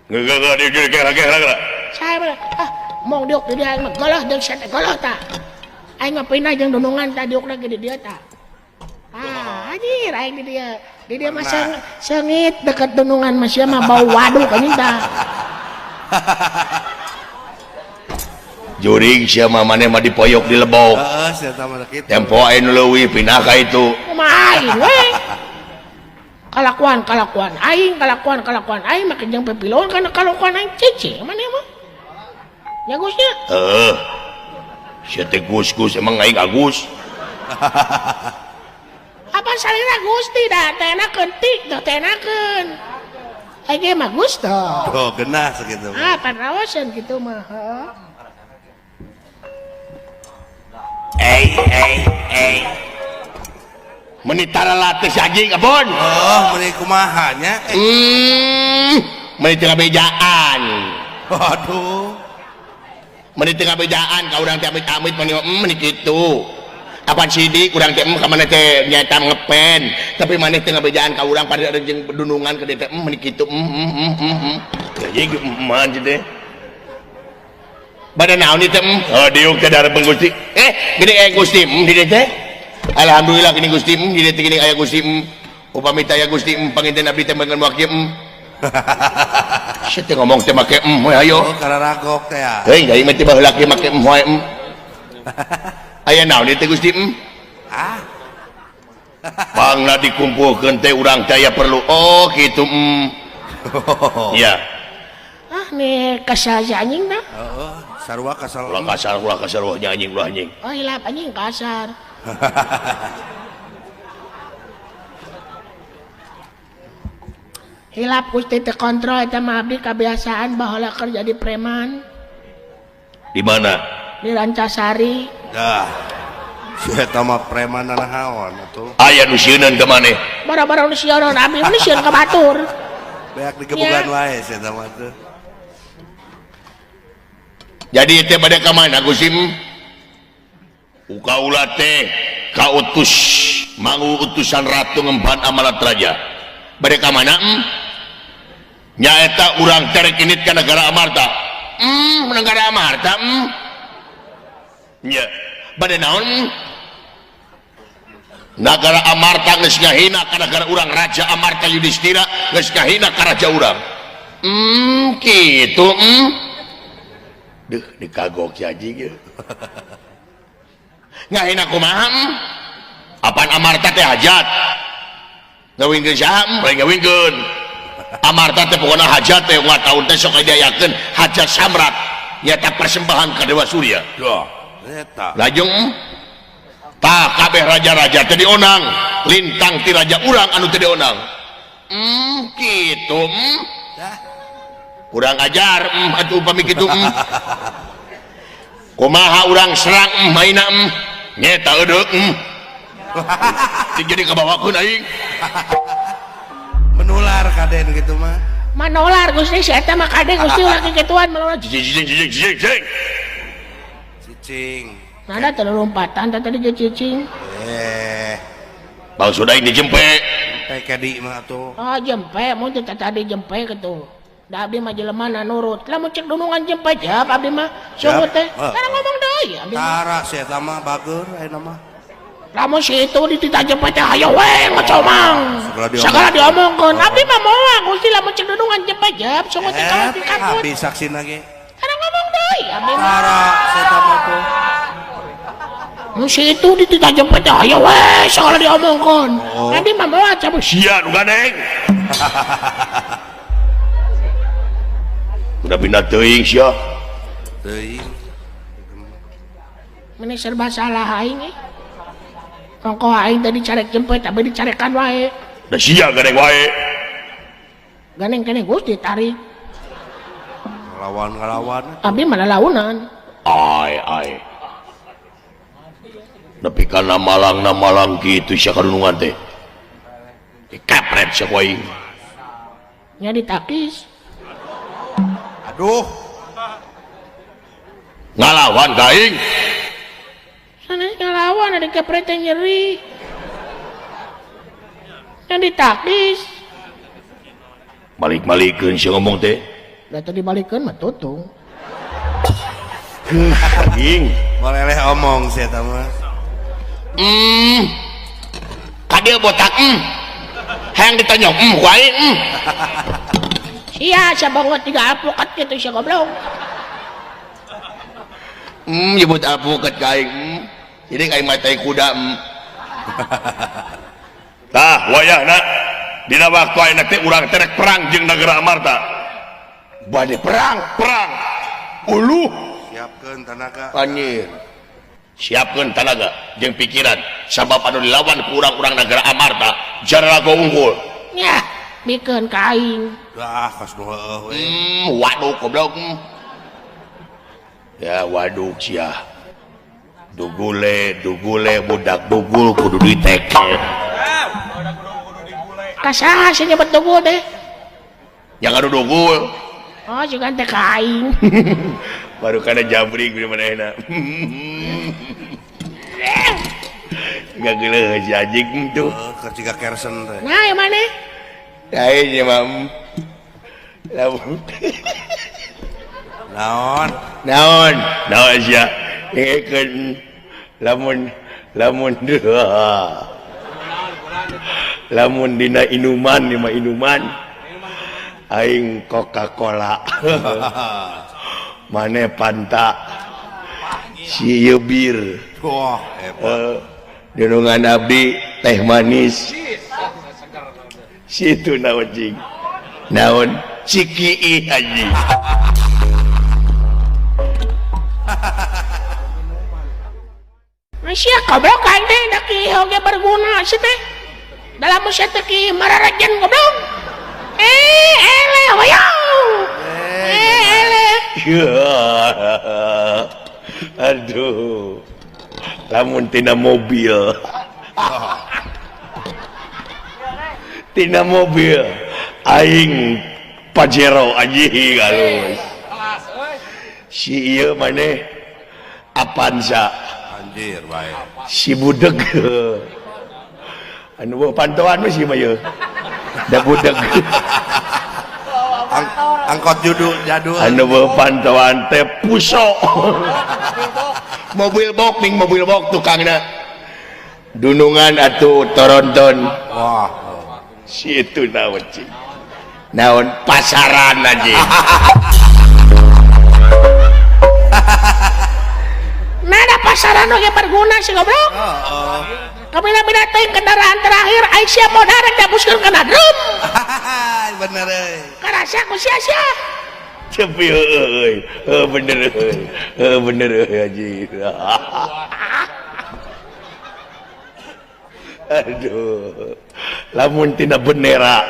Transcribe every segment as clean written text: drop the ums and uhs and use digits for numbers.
Geus geus kela kela kela. Saya ah mong diuk di dieu aing mah goloh jeung set goloh tah. Aing mah pindah jeung dunungan tah diuk lagi di dieu tah. Ah, anjir aing di dieu. Di dieu mah seungit deket dunungan mah sia mah bau waduk anjing tah. Juring sia mah maneh mah dipoyok di lebok. Heeh, sia tah mah kitu. Tempo aya nu leuwih pindah ka itu. Kumaha aing we. Kalakuan aing, kalakuan aing make jeung pipiluan kana kalakuan aing cicing maneh mah. Nya Gus nya. Heeh. Sia teh Gus-gus emang aing Agus. Apa salira Gusti da teh enakeun ti teh teh enakeun. Aing ge mah Gus tah. Oh, genah sakitu. Ah, pan raoseun kitu mah, heuh. Ei ei ei. Meni tara latih si anjing abon. Oh, meni kumaha nya? Meni teu ngabejaan. Waduh. Meni teu ngabejaan ka urang teh amit-amit meni meni kitu. Apan sidik urang teh ka maneh teh nyaeta ngepen, tapi maneh teu ngabejaan ka urang pada jeung dunungan ka dieu teh meni kitu. Anjing man teh. Bada naon ieu teh? Oh, diuk teh dareupkeun Gusti. Gini aya Gusti di dieu teh. Alhamdulillah gini Gusti di dieu teh gini aya Gusti. Upami teh aya Gusti panginten abdi teh meureun wakil. Sia teh ngomong teh make we hayo. Oh, kararagok teh ya. Heuing da ieu mah teh baheula ge make wae. Aya naon ieu teh Gusti? Ah. Pangna dikumpulkeun teh urang teh aya perlu. Oh, kitu. Ya. Ah, nih kasar si anjing dah. Heeh, sarua kasar. Ulah kasar ulah nya anjing ulah anjing. Oh, hilap anjing kasar. Hilap Gusti teu kontrol eta mah abdi kebiasaan baheula keur jadi preman. Di mana? Di Rancasari. Dah. Si eta mah preman naon atuh. Aya nu sieuneun ka maneh. Bara-bara nu sieuneun abdi mah sieun ka batur. Beak digebugan wae si eta mah tuh. Jadi teh bade ka mana Gusti? Ukaula teh kautus mangu utusan ratu ngemban amalat raja. Bade ka mana? Nyaeta urang terek init ka negara Amarta. Negara Amarta. Nya, bade naon? Nagara Amarta geus ngahina ka nagara urang, Raja Amarta Yudhistira geus ngahina ka raja urang. Kitu. Duh, dikagok si anjing ieu. Ngahina kumaha? Apaan Amarta teh hajat? Ngawingkeun saha? Lain ngawingkeun. Amarta teh pokona hajat teh unggal taun teh sok diayakeun hajat samrat nyaeta persembahan ka Dewa Surya. Duh, eta. Lajeng tah kabeh raja-raja teh dionang, lintang ti raja urang anu teh dionang. Kitu. Kurang ajar atuh upami kitu. Kumaha urang serang maina nyeta eudeuk. Jadi kabawakeun aing. Menular kaden kitu mah. Manolar Gusti si eta mah kade Gusti ulah kikituan menular. Cicing cicing cicing cicing. Cicing. Nada teu lompatan teh tadi ge cicing. Maksud aing dijempe. Jempe kadi mah atuh. Oh, jempe mun teh tadi jempe kitu. Da abdi mah jelema na nurut. Lamun cek dunungan jempe jap abdi mah sungguh teh. Tara ngomong deui abdi mah. Tara si eta mah bager ayeuna mah. Lamun si itu dititah jempe teh hayo we ngocomang. Segala diomongkeun. Abdi mah moal Gusti lamun cek dunungan jempe jap sungguh teh kalau dikakut. Abdi saksina ge. Tara ngomong deui abdi mah. Tara si eta mah tuh. Mun si itu dititah jempe teh hayo we segala diomongkeun. Abdi mah moal cabut. Sia nu gandeng. Udah pindah teuing sia. Teuing. Meni serba salah aing eh. Ongkoh aing tadi carek jempet tapi dicarekan wae. Da sia gandeng wae. Gandeng keneh Gusti tarik. Ngalawan-ngalawan. Abi mah lalaunan. Ai ai. Nepi kana malangna malang kitu sia kadunungan teh. Dikepret sia ku aing. Nya ditakis. Aduh. Ngalawan ka aing. Sanes ngalawan ada kepret teh nyeri. Nya ditakis. Balik-balikeun sia ngomong teh. Da teu dibalikeun mah tutung. Anjing. Boleh omong sih eta mah. Ka dieu botak. Hayang ditonyok ku aing. Sia sabangot tiga alpukat kitu sia goblok. Nyebut alpukat ka aing. Jadi aing mah tai kuda. Tah wayahna dina waktu ayeuna teh urang teh rek perang jeung negara Amarta. Bade perang, perang. Uluh siapkeun tanaga. Anjir. Siapkeun tanaga jeung pikiran sabab anu dilawan ku urang-urang negara Amarta jararago unggul. Nyah, mikeun ka aing. Dah kos nu heueuh we. Waduh goblok. Ya waduh sia. Dugule, dugule budak dugul kudu diteke. Ka saha sih nyebut dugul teh? Yang anu dugul. Oh, juga teh ka aing. Baru kana jabrik di manehna. Gak geuleuh si anjing tuh. Keur ciga kersen teh. Nah, yang mana? Aing nya mah. Lamun. Naon? Naon? Naon sia? Dengekeun lamun lamun lamun dina inuman lima inuman aing Coca-Cola. Mane Fanta si ieu bir. Wah, hebat. Dunungan abdi teh manis. Situ naon cing? Naon? Ciki anjing. Sia goblok aing teh da kieu oge berguna sia teh. Dalam sia teh kieu mararajan goblok. Eleh hoyong. Eleh. Aduh. Lamun tina mobil. Tina mobil aing Pajero anjing halus. Si ieu maneh Avanza. Anjir bae. Si budeg. Anu pantauan mah si mah ieu. Da budeg. Angkot judul jadul. Anu pantauan teh puso. Mobil bok ning mobil bok tukangna. Dunungan atuh Toronton. Wah. Si itu naon cing. Naon pasaran anjing. Nah, ada pasaran oge berguna si goblok. Heeh. Kabina-bina teuing kendaraan terakhir aing sia modal rek dihapuskeun kana drum. Bener euy. Karasa ku sia-sia. Cepi euy. Heuh bener euy. Heuh bener euy anjing. Aduh. Lamun tina bendera.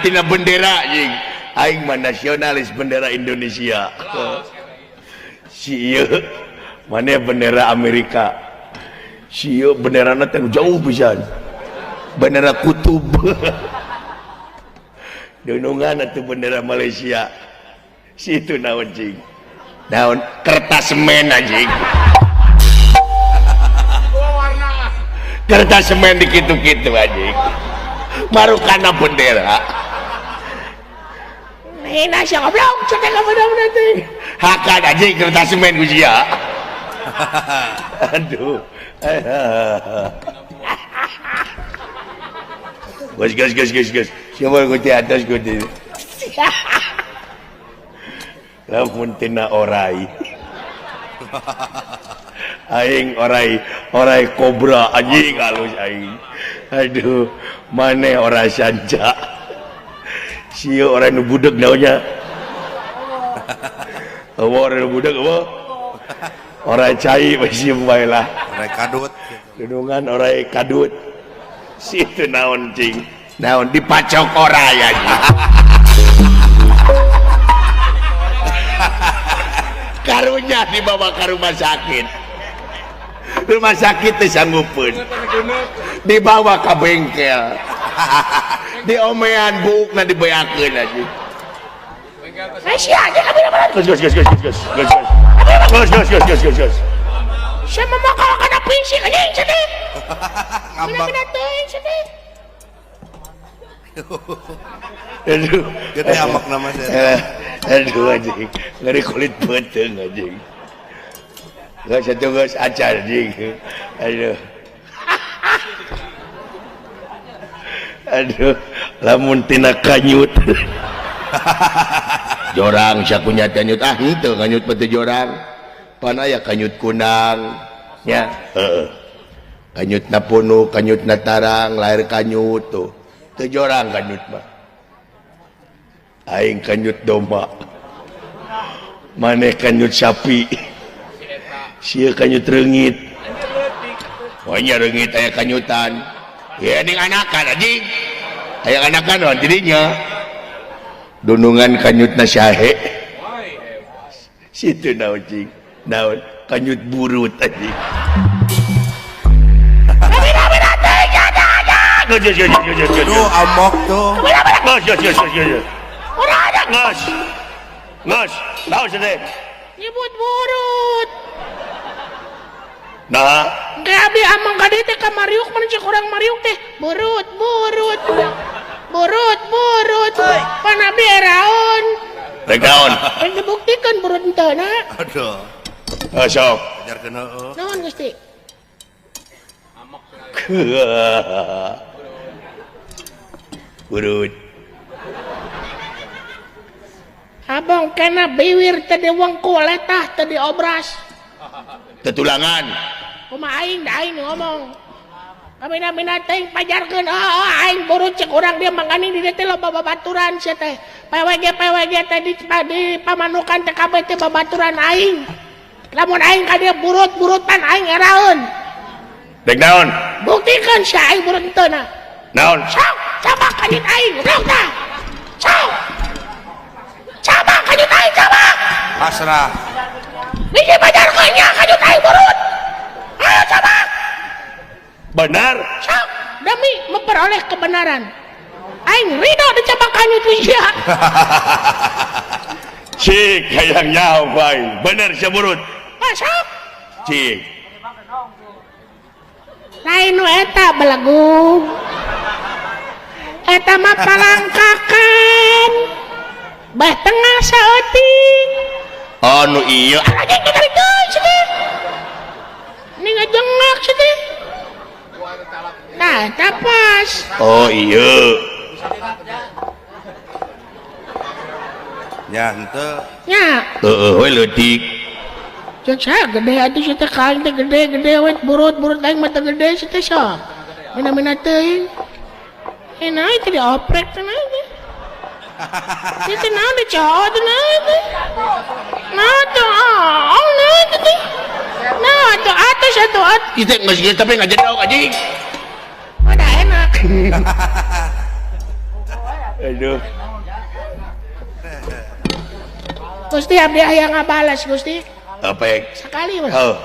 Tina bendera anjing. Aing mah nasionalis bendera Indonesia. Si ieu maneh bendera Amerika. Si ieu benderana teh jauh pisan. Bendera kutub. Dunungan atuh bendera Malaysia. Si itu naon cing? Naon kertas semen anjing. Kertas semen dikitu-kitu anjing. Marukana bendera. Hina sia goblok, cetek ka bener-bener teh. Hakan anjing kertas semen ku sia. Aduh. Gas gas gas gas gas. Siapa ku di atas ku di. Lamun tina orai. Aing orai orai kobra anjing halus aing. Aduh, maneh orai sanca. Sieu orai nu budeg naonnya. Eueuh orai nu budeg eueuh. Orai cai masih bae lah. Orai kadut. Dunungan orai kadut. Situ naon cing? Naon dipacok orai anjing. Karunya dibawa ke rumah sakit. Rumah sakit teh sanggupeun. Dibawa ke bengkel. Diomean buukna dibeakeun anjing. Sia aja kabina-bina. Gus gus gus gus gus gus gus. Gus gus gus gus gus gus. Sia mah kalau kana fisik anjing sia teh. Ngambang. Bina-bina teuing sia teh. Aduh, gede amak nama saya. Aduh anjing, ngeri kulit beuteung anjing. Geus atuh geus acar anjing. Aduh. Aduh, lamun tina kanyut. Jorang sakunya kanyut ah henteu kanyut mah teu jorang. Pan aya kanyut kunang nya. Heeh. Kanyutna punu, kanyutna tarang, lahir kanyut tuh. Teu jorang kanyut mah. Aing kanyut domba. Maneh kanyut sapi. Sia kanyut reungit. Oh nya reungit aya kanyutan. Ya ning anakan anjing. Aya anakan naon jadinya. Dunungan kanyutna sahe. Situ naon cing? Naon kanyut burut anjing. Aduh, amok tuh. Ngas, naon cenah? Nyebut burut. Nah, engke abdi amang ka dieu teh ka Mariuk mun cek urang Mariuk teh burut, burut. Burut, burut. Pan abdi eraon. Rek naon? Rek dibuktikeun burut henteu na. Aduh. Heuh sok. Ajarkeun heueuh. Naon Gusti? Burut. Abang kena biwir tadi wengku letah tadi obras. Tetulangan. Kumaha aing da aing ngomong. Kamina-mina teuing pajarkeun oh, aing burut cek urang dia mangani di dieu teh loba babaturan sia teh. PWG PWG teh di pamanukan teh kabeh teh babaturan aing. Lamun aing ka dieu burut-burutan aing eraeun. Dek naon? Buktikeun sia aing burut henteu na. Naon? Sok, coba kanyut aing, goblok tah. Sok. Coba kanyut aing, coba. Pasrah. Biji pajarkeun nya kanyut aing burut. Ayo coba. Benar. Sok, demi memperoleh kebenaran. Aing ridho dicabak kanyut sia. Cik hayang nyaho aing. Bener sia burut. Ah, sok. Cik. Lain nu eta belagu. Eta mah palangkakan. Bah tengah saeuting. Oh nu ieu. Anjing ditarik deui sia teh. Ni ngajengak sia teh. Nah, eta pas. Oh iya. Nya henteu. Nya. Heueuh we leutik. Cek saya gede atuh sia teh ka aing teh gede-gede we burut-burut aing mah teh gede sia teh sok. Mina-mina teuing. Naon teh dioprek teh naon teh. Sia teh naon dicowok teh naon teh. Naon teh oh naon teh. Naon atuh atos atuh at. Ieu teh geus geus tapi ngajedog anjing. Udah enak. Aduh. Gusti abdi hayang ngabales Gusti. Apa? Sekali mas. Oh.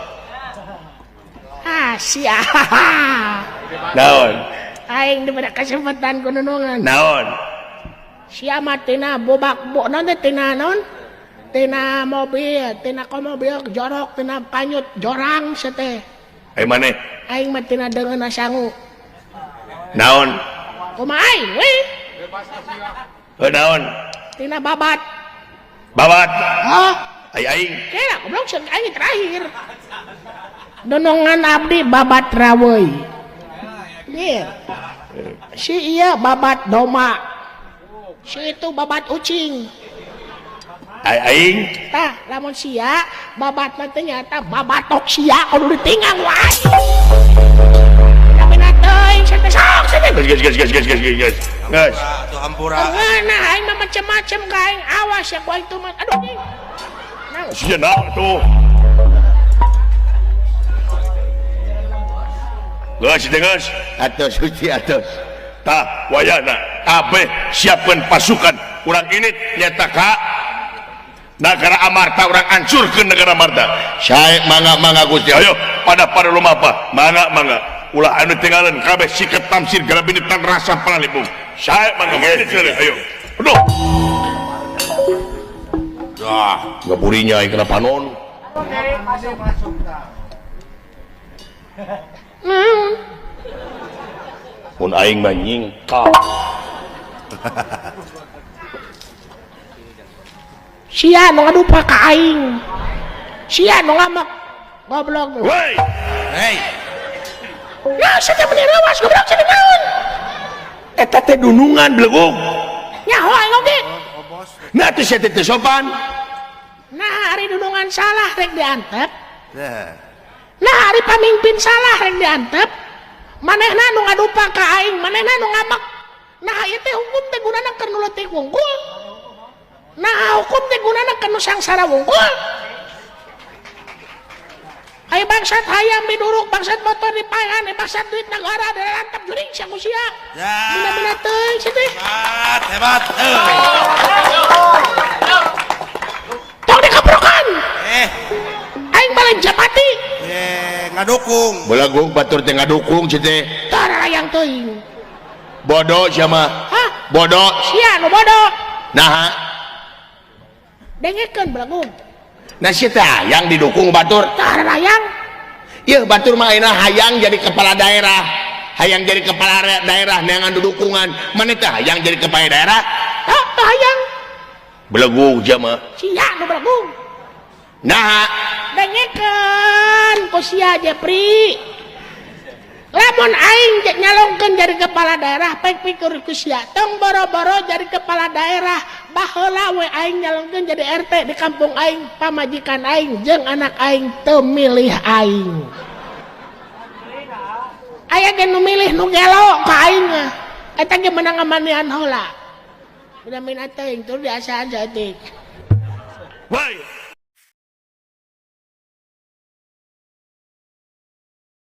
Ah sia. Naon? Aing diberi kesempatan ku nunungan. Naon? Sia mah tina bobak bo naon teh tina naon? Tina mobil, tina komobil jorok, tina kanyut jorang sia teh. Ai maneh? Aing mah tina deungeunna sangu. Naon? Kumaha aing we? Heuh naon? Tina babat. Babat. Hah? Ai aing. Kira goblok sia aing terakhir. Donongan abdi babat raweuy. Iya. Si iya babat doma. Si itu babat ucing. Ai aing. Tah, lamun sia babat mah teh nyata babatok sia kudu ditinggang wae. Tapi teuing sia teh sok sia teh. Geus geus geus geus geus geus. Geus. Atuh hampura. Nah, aing mah macem-macem ka aing. Awas ya ku aing tuh mah. Aduh anjing. Naon? Sia naon tuh? Geus teh geus. Atos Gusti atos. Tah wayahna kabeh siapkeun pasukan urang ini nyata ka negara Amarta urang hancurkeun negara Amarta. Sae mangga-mangga Gusti. Ayo pada pada lumapa. Mangga-mangga. Ulah anu tinggalan kabeh siket tamsir garabini tan rasa panalipung. Sae mangga ayo. Aduh. Dah, ngaburinya aing kana panon. Naon? Mun aing mah nyingkap. Sia nu ngadupa ka aing. Sia nu ngamak. Goblok. Woi. Hei. Nah, sia teh meni rewas goblok sia naon? Eta teh dunungan belegug. Nyaho aing oge. Nah teh sia teh teu sopan. Nah, ari dunungan salah rek diantep. Tah. Nah, ari pamimpin salah rek diantep. Manehna nu ngadupa ka aing, manehna nu ngamak. Nah, ieu teh hukum teh gunana keur nu leutik wungkul. Nah, hukum teh gunana keur nu sangsara wungkul. Ai bangsat hayam diduruk, bangsat motor dipaehan, bangsat duit negara dilantap juring sia ku sia. Ya. Bina-bina teuing sia teh. Hebat, hebat. Tong dikeprokan. Eh. Aing balen japati. Ngadukung. Belegug batur teh ngadukung sia teh. Tah rarayang teuing. Bodoh sia mah. Hah? Bodoh. Sia nu bodoh. Naha? Dengekeun belegug. Nah sia teh hayang didukung batur. Tah rarayang. Yeuh batur mah ayeuna hayang jadi kepala daerah. Hayang jadi kepala daerah neangan dukungan. Maneh teh hayang jadi kepala daerah? Tah tah hayang. Belegug sia mah. Sia nu belegug. Naha? Dengekeun ku sia Jepri. Lamun aing nyalongkeun jadi kepala daerah pek pikir ku sia. Tong boro-boro jadi kepala daerah, baheula we aing nyalongkeun jadi RT di kampung aing, pamajikan aing jeung anak aing teu milih aing. Aya ge nu milih nu gelo ka aing mah. Eta ge meunang ngamanian heula. Bina-bina teuing tur diasaan saeutik. Woi.